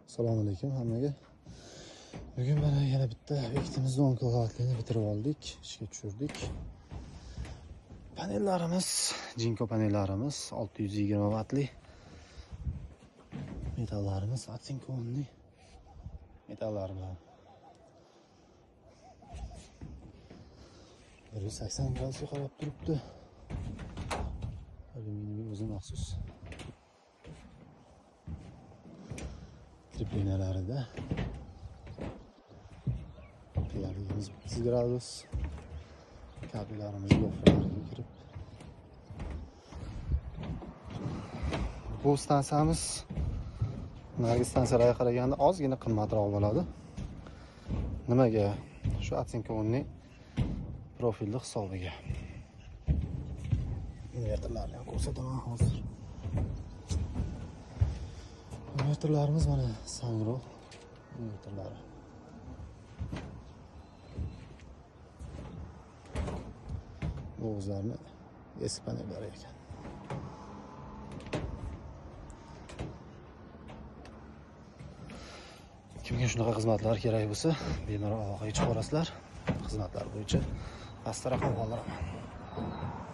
Assalomu alaykum hammaga. Bugun mana yana bitta obyektimizni 10 kilovatlikni bitirib oldik, ishga tushirdik. Panellarimiz, Jinko panellarimiz 620 vattli. Metallarimiz atsinkonli metallar bilan. 180 gradusga qarab turibdi. Alyuminiy o'zi maxsus kreplenyalarida. Qiyaligimiz 30 gradus. Kabellarimiz gofralarga kirib. Bu stansiyamiz narigi stansiyalarga qaraganda ozgina qimmatroq bo'ladi. Nimaga? Shu atsinkonli profilli hisobiga. Invertorlarni ham ko'rsataman hozir. Invertorlarimiz mana Sangro invertorlari. Bu o'zlarini eski panellari ekan. Kimga shunaqa xizmatlar kerak bo'lsa, bemalol aloqaga chiqa olasizlar. Xizmatlar bo'yicha pastda raqam qoldiraman.